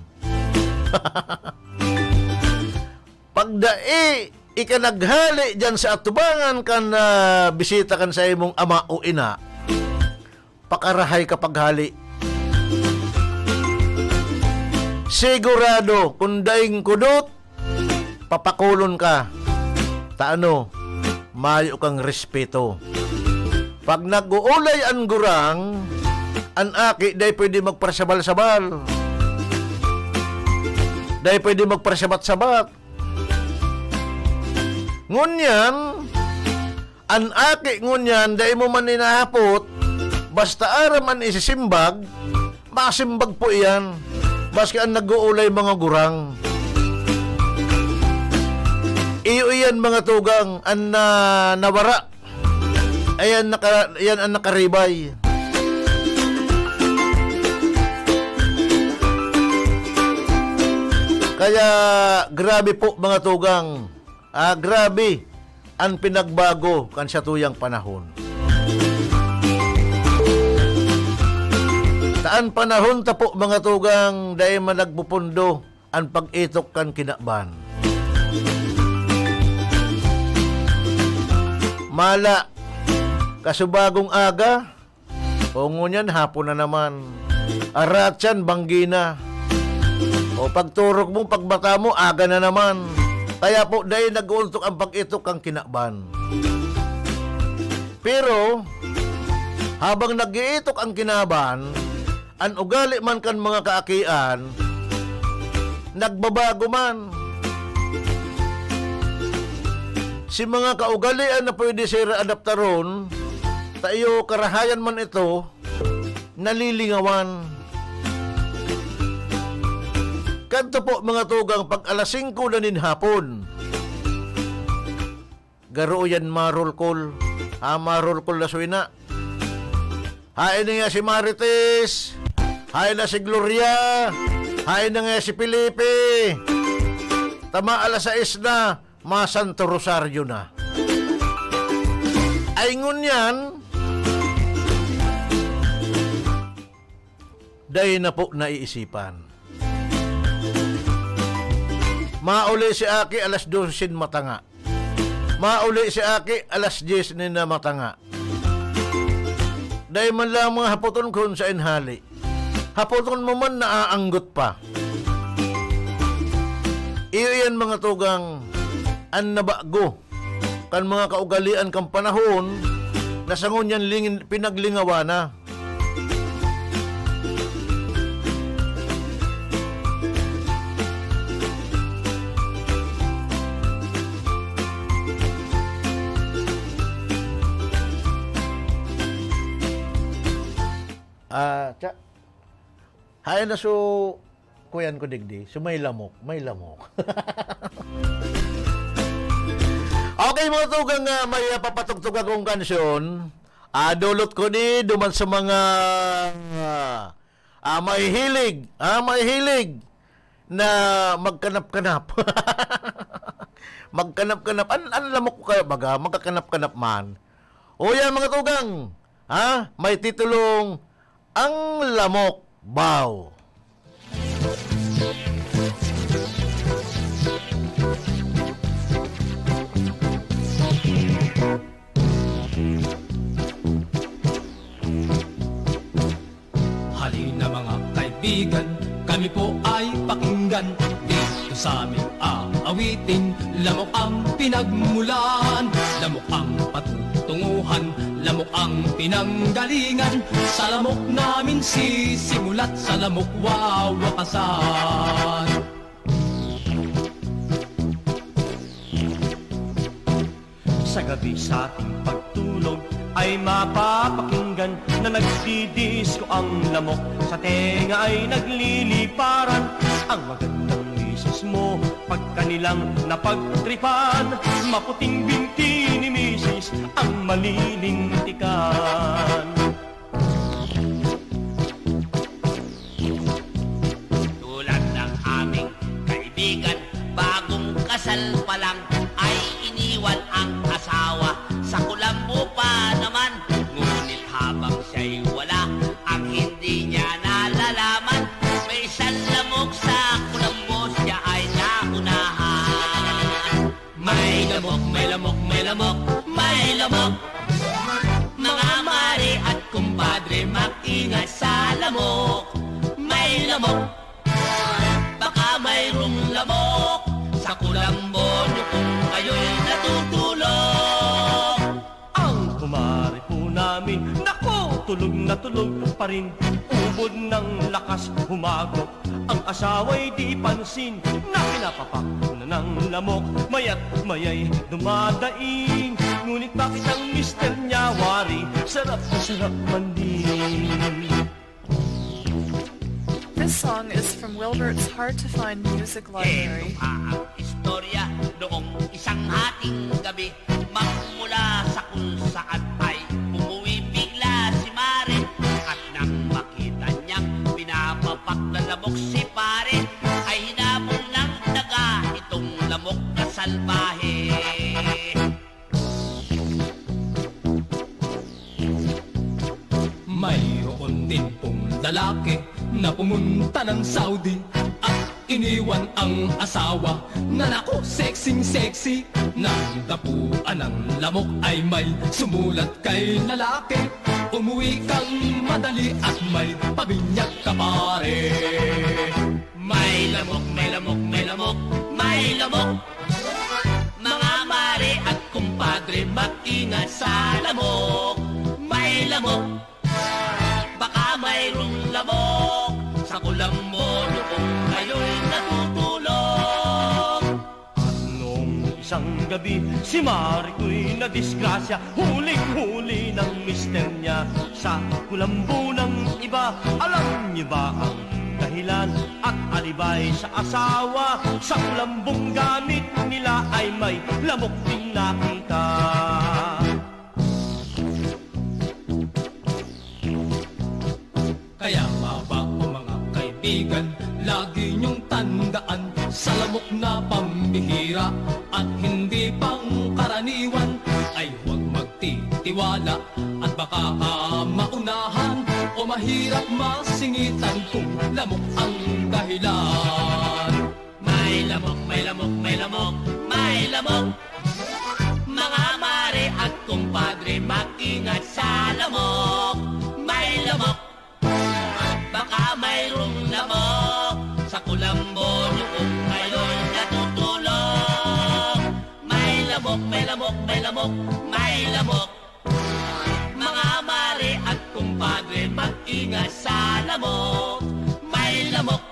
Pag dai ika naghale diyan sa atubangan kan, ah, bisita kan sa imong ama o ina, pakarahay ka paghale. Sigurado, kung daing kudot, papakulon ka. Ta ano, mayo kang respeto. Pag nag-uulay an gurang, an aki dai pwede magparasabal-sabal. Dai pwede magparasabat-sabat. Ngunyan, an aki ngunyan, dai mo man inahapot, basta aram an isisimbag, masimbag po iyan, maski an nag-uulay mga gurang. Iyo iyan, mga tugang, an na-, nawara. Ayan, naka-, yan ang nakaribay. Kaya, grabe po, mga tugang. Ah, grabe an pinagbago kan satuyang panahon. Ta an panahon ta po, mga tugang, dai man nagpupundo an pag-itok kan kinaban. Mala, kasubagong aga, o ngunyan hapon na naman. Aratyan, banggi na. O pagturog mo, pagbata mo, aga na naman. Kaya po, dai nag-uuntok ang pag-itok kan kinaban. Pero, habang nag-iitok ang kinaban, an ugali man kan mga kaakian, nagbabago man. Si mga kaugalian na pwede sira adaptaron, ta iyo karahayan man ito, nalilingawan. Kadto po, mga tugang, pag alas singko na nin hapon, garo yan marulkol. Ah, marulkol na suwina. Haen na nga si Marites, haen na si Gloria, haen na nga si Felipe. Tama alas sais na, masanto rosaryo na. Ay ngunyan, dai na po naiisipan. Mauli si aki alas dose sin matanga. Mauli si aki alas dyes nin matanga. Dai man lang mga hapoton kun saen hali. Hapoton mo man, naaanggot pa. Iyo yan, mga tugang, an nabago kan mga kaugalian kan panahon na sa ngunyan lingin-, pinaglingawa na. Ah, tsa-, haen na so, kuyan ko digdi, so may lamok, may lamok. Okay, mga tugang, ah, may, ah, papatugtog akong kansyon. Ah, dulot ko ni duman sa mga, ah, ah, mahihilig, ah, mahihilig na magkanap-kanap. Magkanap-kanap. An, an lamok ko kaya baga, magkakanap-kanap man. O yan, mga tugang, ha? May titulong Ang Lamok Baw. Halina, mga kaibigan, kami po ay pakinggan. Dito sa aming aawitin, lamok ang pinagmulan, lamok ang patutunguhan, lamok ang pinanggalingan. Sa lamok namin sisimulat, sa lamok wawakasan. Sa gabi sa ating pagtulog ay mapapakinggan na nagdidisko ang lamok. Sa tenga ay nagliliparan ang magandang misis mo. Pag kanilang napagtripan, maputing binti ni misis ang malilintikan. Tulad ng aming kaibigan, bagong kasal pa lang ay iniwan ang asawa. Sa kulambo pa naman, ngunit habang siya'y wala, ang hindi niya nalalaman, may isang lamok sa kulambo, siya ay naunahan. May lamok, may lamok, may lamok, may lamok. Mga mare at kumpadre, mag-ingat sa lamok. May lamok. Baka mayroong lamok sa kulambo niyo kung kayo'y natutulog. Ang kumare po namin, naku, tulog na tulog pa rin. Ubod ng lakas humagop. Ang asawa'y di pansin na pinapapak na ng lamok. Maya't maya'y dumadaing. Ngunit bakit ang mister niya wari? Sarap na sarap man din. This song is from Wilbert's Hard to Find Music Library. Ito pa ang istorya noong isang hating gabi. Magmula sa kung saan ay umuwi bigla si Mare, at nang makita niyang pinapapak na lamok si Pare, ay hinabol ng daga itong lamok na salbahe. Mayroon din pong lalaki na pumunta ng Saudi at iniwan Ang asawa na naku, sexing sexy. Nang dapuan ng lamok ay may sumulat kay lalaki. Umuwi kang madali at may pabinyag ka pare. May lamok, may lamok, may lamok, may lamok. Mga mare at kumpadre, mag-ingat sa lamok. May lamok. Baka mayroong lamok sa kulambo nyo kung kayo'y natutulog. At noong isang gabi, si Mariko'y nadisgrasya, huling-huli ng mister niya. Sa kulambo ng iba, alam niyo ba ang dahilan at alibay sa asawa? Sa kulambong gamit nila ay may lamok ding nakita. Kaya maba o mga kaibigan, lagi niyong tandaan, sa lamok na pambihira at hindi pangkaraniwan, ay huwag magtitiwala at baka ka maunahan o mahirap masingitan kung lamok ang dahilan. May lamok, may lamok, may lamok, may lamok. Mga mare at kumpadre, mag-ingat sa lamok. May lamok. Baka mayroong lamok sa kulambo nyo kung kayo'y natutulog. May lamok, may lamok, may lamok, may lamok. Mga mare at kumpadre, mag-ingat sa lamok. May lamok.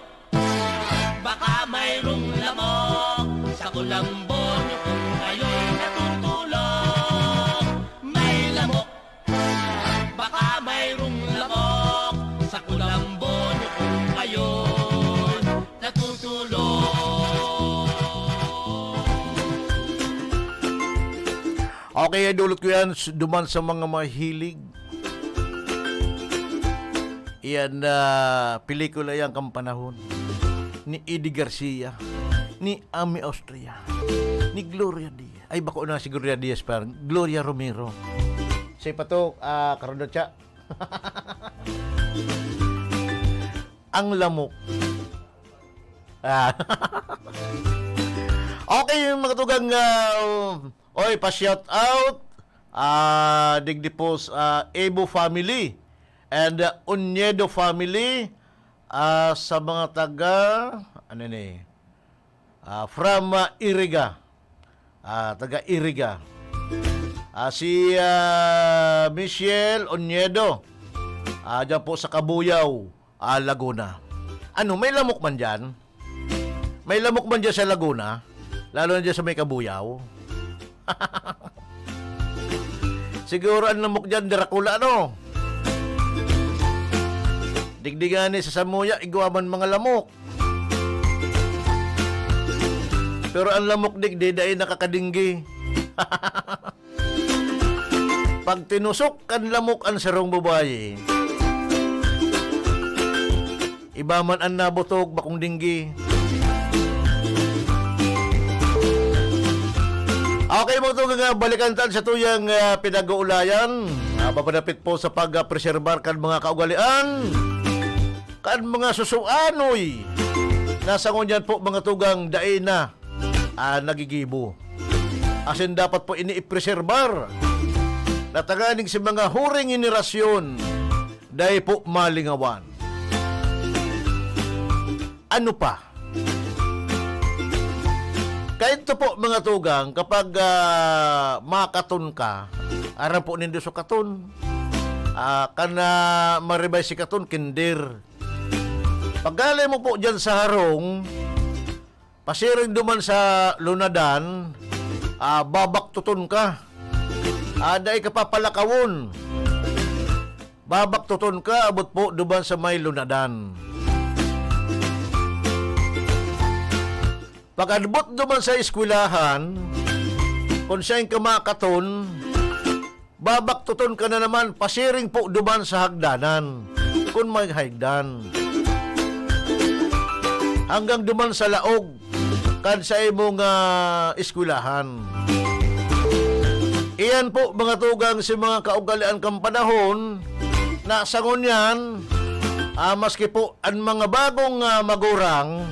Baka mayroong lamok sa kulambo nyo kung kayo'y natutulog. May lamok. Baka mayroong lamok sa kulambo nyo kung kayo'y natutulog. Okay, idulot ko yan s- duman sa mga mahilig. Iyan na pelikula yan kan panahon ni Eddie Garcia, ni Ami Austria, ni Gloria Diaz. Ay, bako na si Gloria Diaz pa, Gloria Romero. Sa ipa to, ah, Karudo Cha. Ang lamok. Ah. Okay, mga tugang, ah, oy, pa-shout out. Ah, digdi po sa, ah, Ebo family and, ah, Onyedo family, ah, sa mga taga, ano ni, ah, from, ah, Iriga. Ah, taga Iriga. Ah, si, ah, Michelle Onyedo, ah, dyan po sa Cabuyao, ah, Laguna. Ano, may lamok man dyan? May lamok man dyan sa Laguna? Lalo na dyan sa may Cabuyao? Siguro ang lamok dyan, Dracula, no? Digdi ngani sa samuya, igwa man mga lamok. Pero ang lamok digdi, dai nakakadinggi. Pag tinusok kan lamok an sarong babayi, iba man an nabutog, bakong dinggi. Okay, mga tugang, ah, balikan ta sa tuyang, ah, pinag-uulayan. Ah, mapadapit po sa pag-preserbar kan mga kaugalian, kan mga susuanoy. Nasa ngunyan po, mga tugang, dai na ah, nagigibo. Asin dapat po ini ipreserbar, na tanganing si mga huring henerasyon dai po malingawan. Ano pa? Kaito po, mga tugang, kapag, ah, makaton ka, aram po nindo so katon. Ah, kan, ah, maribay si katon, kinder. Paggaling mo po dyan sa harong, pasiring duman sa lunadan, ah, babaktuton ka. Ah, dai ka papalakawon. Babaktuton ka, abot po duman sa may lunadan. Pag-abot duman sa eskwelahan, kung saan ka makaton, babaktuton ka na naman, pasiring po duman sa hagdanan, kun may hagdan. Hanggang duman sa laog, kan sa imong, ah, eskwelahan. Iyan po, mga tugang, si mga kaugalian kan panahon, na sa ngunyan, ah, maski po an mga bagong, ah, magurang,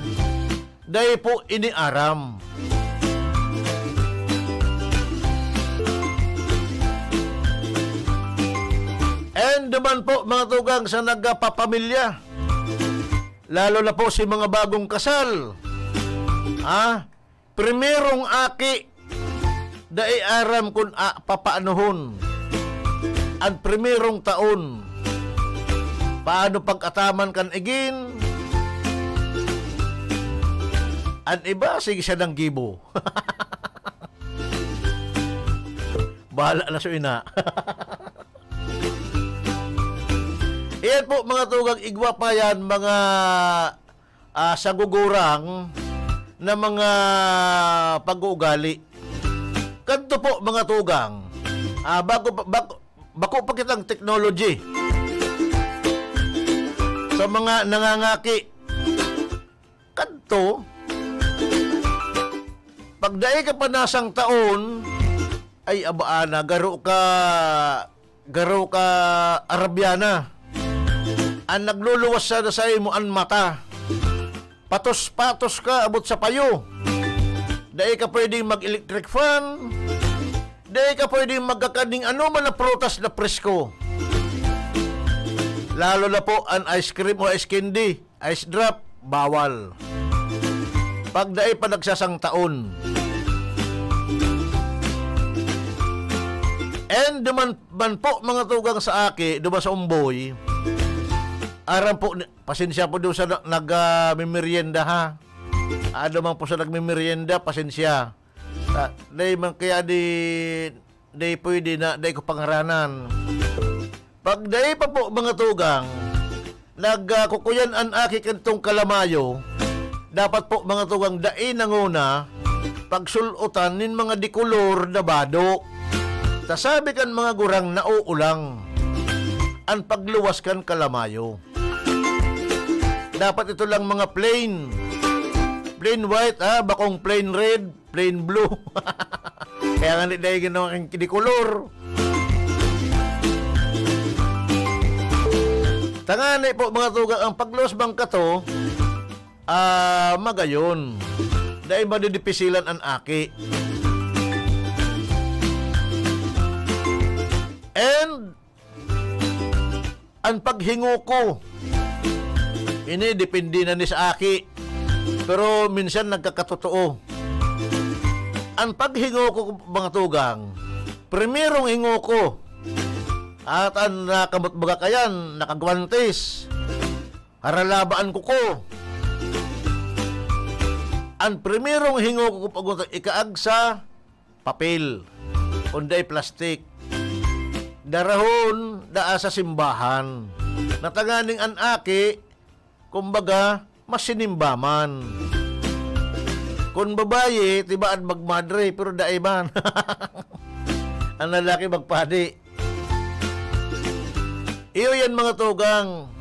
dai po ini aram. And duman po, mga tugang, sa nagpapamilya, lalo na po si mga bagong kasal, ah, primerong aki, dai aram kun, ah, papaanohon an primerong taon. Paano pag-ataman kan igin? An iba, sige siya nang gibo. Bahala na siya, ina. Iyan po, mga tugang, igwa pa yan, mga, ah, sagugurang na mga pag-uugali. Kadto po, mga tugang, ah, bago pa, bak-, bako pa kitang technology sa mga nangangaki. Kadto, pag dai ka pa nasang taon, ay, abaa na, garo ka, garo ka Arabiana. An nagluluwas sana sa imo an mata. Patos-patos ka abot sa payo. Dai ka pwedeng mag-electric fan. Dai ka pwedeng magkakan ning anoman na prutas na presko. Lalo na po an ice cream o ice candy. Ice drop, bawal. Pag dai pa nagsasang taon. And duman man po, mga tugang, sa aki, duman sa umboy, aram po, ni-, pasensya po doon sa na-, nag, ah, mimerienda, ha. Ah, duman po sa nagmimerienda, pasensya. Ah, dai man kaya di, dai pwede na, dai ko pangaranan. Pag dai pa po, mga tugang, nag, ah, kukuyan an aki kadtong kalamayo, dapat po, mga tugang, dai nanguna pagsul-otan nin mga dikolor na bado. Ta sabi kan mga gurang, nauulang an pagluwas kan kalamayo. Dapat ito lang mga plain. Plain white, ha? Bakong plain red, plain blue. Kaya nga, di dahil ginawa kang kinikulor. Tangani po, mga tugang, ang pagluwas bang kato, ah, magayon. Dahil madidipisilan ang aki. And an paghingo ko, ini depende na ni sa aki. Pero minsan nagkakatotoo. An paghingo ko, mga tugang, primerong hingo ko. At an nakamot baga kayan, nakagwantes. Haralabaan ko ko. An primerong hingo ko, pag ikaag sa papel, kundi plastik. Darahon daa sa simbahan. Na tanganing an aki, kumbaga, masinimba man. Kun babayi, tibaad magmadre, pero dai man. An lalaki magpadi. Iyo yan, mga tugang.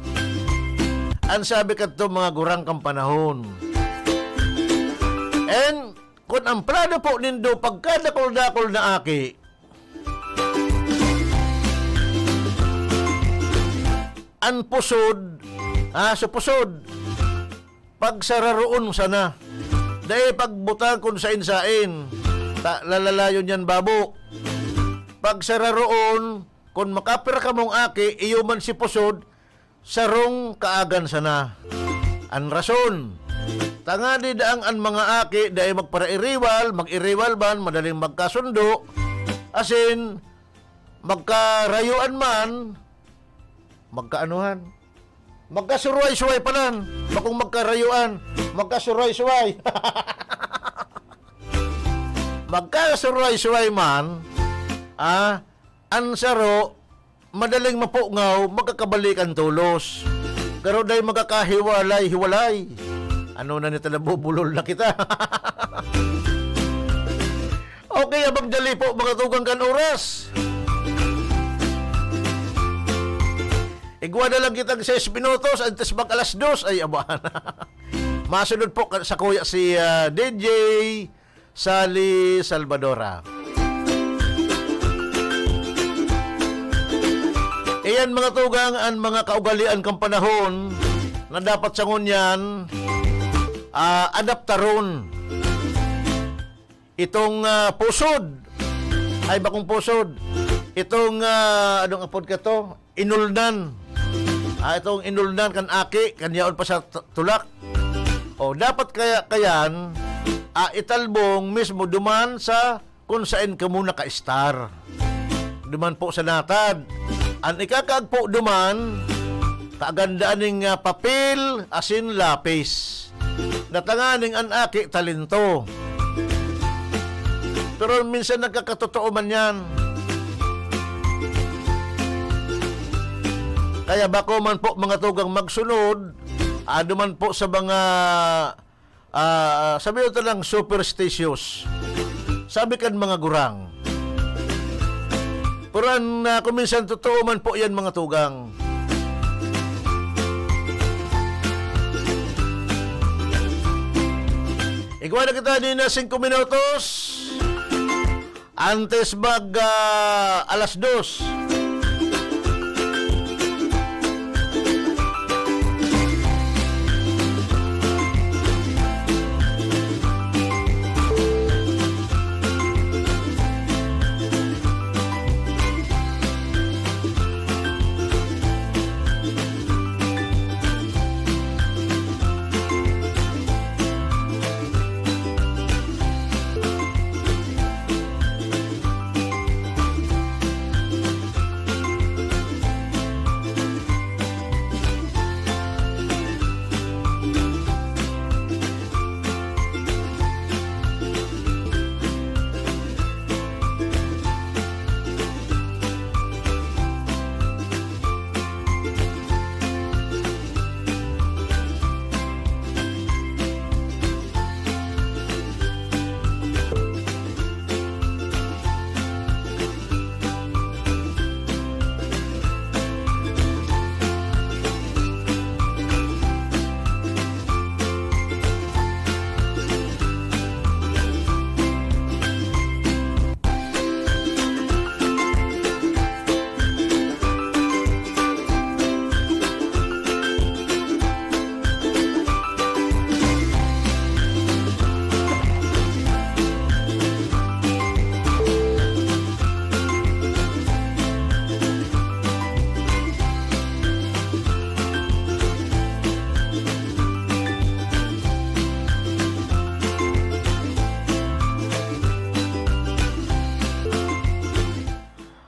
An sabi kadto mga gurang kan panahon. And kun ang plano po nindo pagkadakul-dakul na aki, an pusod, ah, sa pusod, pagsararoon sana. Dai pagbutang kun sain-sain. Ta-, lalalayon yan, babo. Pagsararoon, kun makapira kamong aki, iyo man si pusod, sarong kaagan sana. An rason, tangani daang an mga aki dai magparairiwal, mag-iriwal man, madaling magkasundo, asin magkarayoan man, magkaanuhan, magkasuruway-suway panan, bakong magkarayoan, magkasuruway-suway. Magkasuruway-suway man, ah, an saro, madaling mapungaw, magkakabalikan tolos. Pero dai magkakahiwalay-hiwalay. Ano na nito, nabubulol na kita. Okay, abang dali po, mga tugang, kan oras. Igwa na lang kitang sais minutos, antes mag alas dos. Ay, aba. Masunod po ka-, sa kuya si, ah, D J Sally Salvadora. Iyan, mga tugang, an mga kaugalian kan panahon na dapat sa ngunyan, ah, adaptaron. Itong, ah, pusod, ay, bakong pusod. Itong, ah, anong apod ka to? Inulnan. Ah, itong inulnan kan aki, kan yaon pa sa t-, tulak. O, dapat kaya, kayan, ah, italbong mismo duman sa kung saen kamo naka-star. Duman po sa natad. An ikakaagpo duman, kagandaan ning, ah, papel asin lapis. Natanganing an aki talento. Pero minsan nagkakatotoo man yan. Kaya bako man po mga tugang magsunod, ado man po sa mga ah, sabi ta lang superstitious. Sabi kan mga gurang. Pero an, ah, kung minsan totoo man po yan, mga tugang. Igwa na kita ni na singko minutos. Antes mag, ah, alas dos.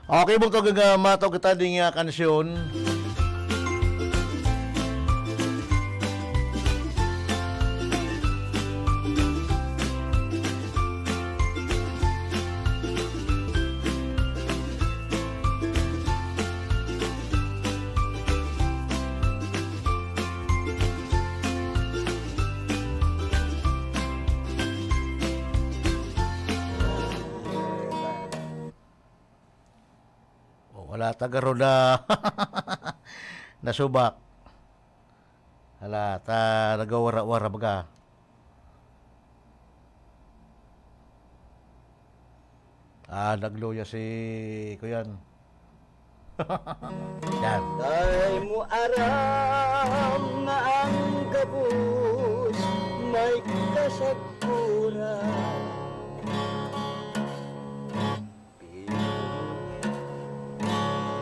Okay, bugtong nga matao kita ding, ah, kansyon. O, wala ta garo na nasubak. Hala, ta nagawara-wara baga. Ah, nagluya si kuyan. Yan. Dai mo aram na ang gabos may kasagkuran.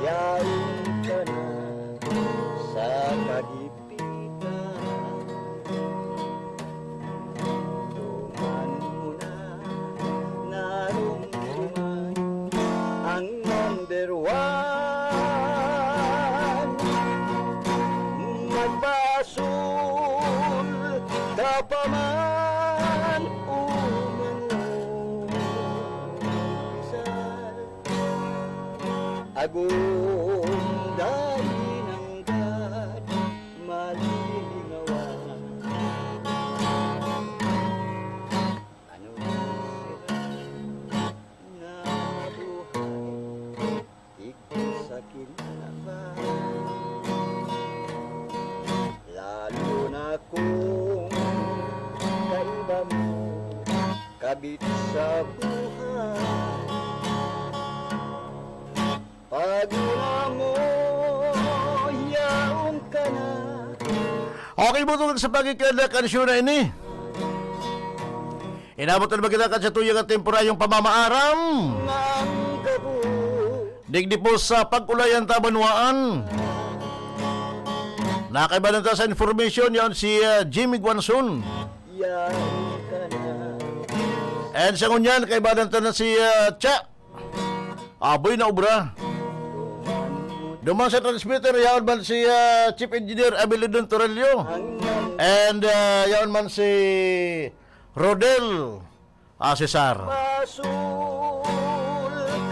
Yaon ka na sa kagipitan. Tuman mo na narumduman ang number one. Magbasol ka pa man o mangumpisal, agom dai nanggad malilingawan. Ano sira na mabuhay, igdi sa kinaban. Lalo na kung kaiba mo, kabit sa buhay. Pag una mo, yaon ka na. Okay, butong sa pagkikada kansyon na ini. Inabot na ba kita kan satuyang at temporaryong pamamaaram? Digdi po sa Pag-ulayan ta banwaan. Nakaibanan ta sa information yon si ah, Jimmy Guanzon. And sa ngunyan, kaibanan ta na si ah, Cha. Aboy na obra. Duman sa transmitter, yaon man si ah, Chief Engineer Abilidon Torello. And ah, yaon man si Rodel ah, Cesar. Masul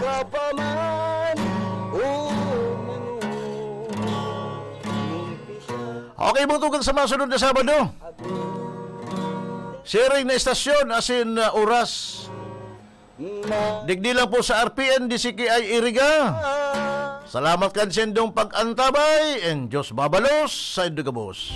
ka pa man o manumpisya. Okay, butugan sa masunod na Sabado. Siring na estasyon, asin ah, oras. Digdi lang po sa R P N D C K I Iriga. Salamat kan sendong pag-antabay, and Diyos babalos sa indo gabos.